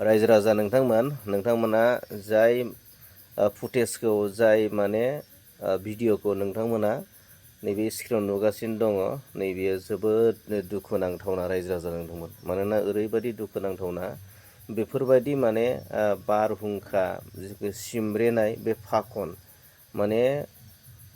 रायजो राजा नोंथांमोना जाय फुटेजखौ जाय माने भिडिअखौ नोंथांमोना नैबे स्क्रिनाव नुगासिनो दङ नैबेयो जोबोद दुखुनांथावना रायजो राजा नोंथांमोन। मानोना ओरैबायदि दुखुनांथावना बेफोरबायदि माने बारहुंखा सिमब्रेनाय बे फाखन माने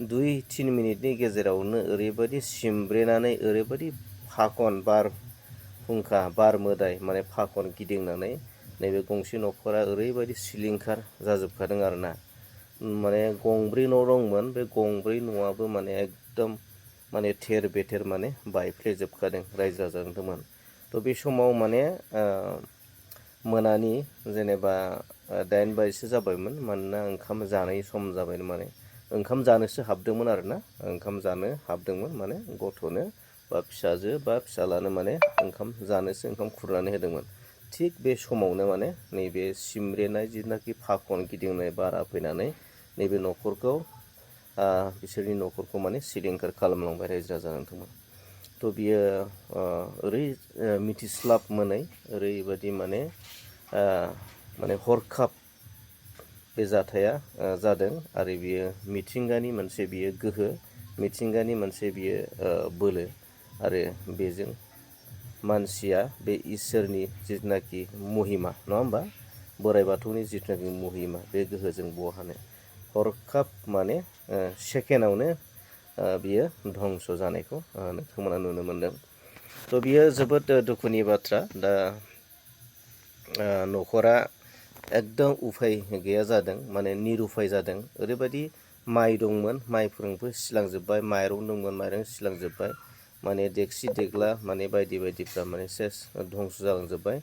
2-3 मिनिटनि गेजेरावनो ओरैबायदि सिमब्रेनानै ओरैबायदि फाखन बारहुंखा बार मोदाय माने फाखन गिदिंनानै नैबे गंसे न'खरा ओरैबायदि सिलिंखार जाजोबखादों आरोना। माने गंब्रै न' दंमोन, बे गंब्रै न'आबो माने एकदम माने थेर बेथेर माने बायफ्लेजोबखादों रायजो राजा नोंथांमोन। थ' बे समाव माने मोनानि जेनेबा 8 बाजिसो जाबायमोन। मानोना ओंखाम जानाय सम जाबायमोन, माने ओंखाम जानोसो हाबदोंमोन आरोना। ओंखाम जानो हाबदोंमोन माने गथ'नो बा फिसाजो बा फिसालानो माने ओंखाम जानोसो ओंखाम खुरनानै होदोंमोन। थिग बे समावनो माने नैबे सिमब्रेनाय जिनाखि फाखन गिदिंनाय बारा फैनानै नैबे न'खरखौ बिसोरनि न'खरखौ माने सिलिंखार खालामलांबाय रायजो राजा नोंथांमोन। थ' बियो मिथिस्लाब मोनै ओरैबायदि माने हरखाब बे जाथाया जादों आरो बियो मिथिंगानि मोनसे बियो गोहो, मिथिंगानि मोनसे बियो बोलो आरो बेजों मानसिया बे इसोरनि जिथुनाखि महिमा नङा होमबा, बोराइ बाथौनि जिथुनाखि महिमा बे गोहोजों बहानो हरखाब माने सेकेन्डआवनो बियो धंस जानायखौ नोंथांमोना नुनो मोनदों। थ' बियो जोबोद दुखुनि बाथ्रा। दा न'खरा एकदम उफाय गैया जादों, माने निरुफाय जादों। ओरैबायदि माइ दंमोन, माइफोरबो सिलांजोब्बाय, माइरं दंमोन, माइरं सिलांजोब्बाय, माने देगसि देगला माने बायदि बायदिफ्रा माने सेस धंस जालांजोब्बाय।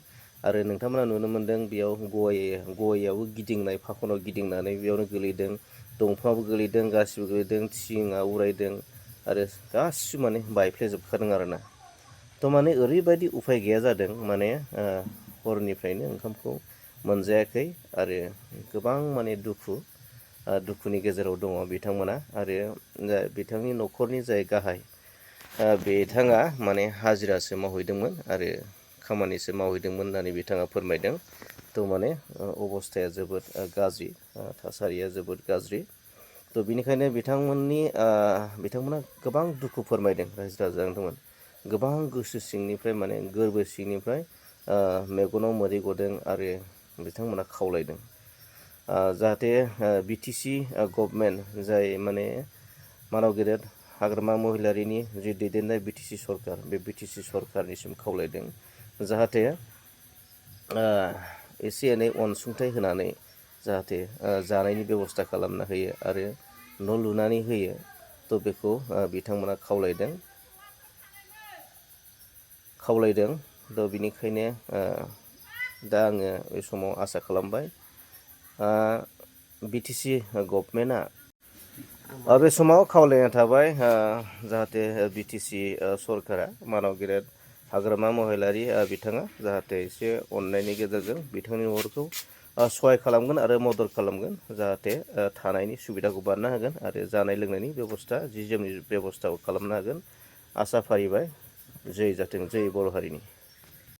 आरो नोंथांमोना नुनो मोनदों बेयाव गयाबो गिदिंनाय फाखनाव गिदिंनानै बेयावनो गोलैदों, दंफाङाबो गोलैदों, गासिबो गोलैदों, थिङा उरायदों आरो गासिबो माने बायफ्लेजोबखादों आरोना। थ' माने ओरैबायदि उफाय गैया जादों, माने हरनिफ्रायनो ओंखामखौ मोनजायाखै आरो गोबां माने दुखुनि गेजेराव दङ बिथांमोना। आरो बिथांनि न'खरनि जाय गाहाय बिथाङा माने हाजिरासो मावहैदोंमोन आरो खामानिसो मावहैदोंमोन होननानै बिथाङा फोरमायदों। थ' माने अबस्थाया जोबोद गाज्रि, थासारिया जोबोद गाज्रि। थ' बिनिखायनो बिथांमोना गोबां दुखु फोरमायदों रायजो राजा नोंथांमोन। गोबां गोसो सिंनिफ्राय माने गोरबो सिंनिफ्राय मेगनाव मोदै गदों आरो बिथांमोना खावलायदों जाहाथे बिटिसि गभर्नमेन्ट जाय माने मानाव गेदेर हाग्रामा महिलारिनि जि दैदेननाय बिटिसि सरकार, बे बिटिसि सरकारनिसिम खावलायदों जाहाथे एसे एनै अनसुंथाइ होनानै जाहाथे जानायनि बेब'स्था खालामना होयो आरो न' लुनानै होयो। थ' बेखौ बिथांमोना खावलायदों। थ' बिनिखायनो दा आङो बे समाव आसा खालामबाय बिटिसि गभर्नमेन्टआ बे समाव खावलायनाय थाबाय जाहाथे बिटिसि सरकारा मानाव गेदेर हाग्रामा महिलारि बिथाङा जाहाथे एसे अननायनि गेजेरजों बिथांनि न'खरखौ सहाय खालामगोन आरो मदद खालामगोन, जाहाथे थानायनि सुबिदाखौ बानायना होगोन आरो जानाय लोंनायनि बेब'स्था, जि जोमनि बेब'स्थाखौ खालामना होगोन। आसा फारिबाय। जै जाथों, जै बर' हारिनि।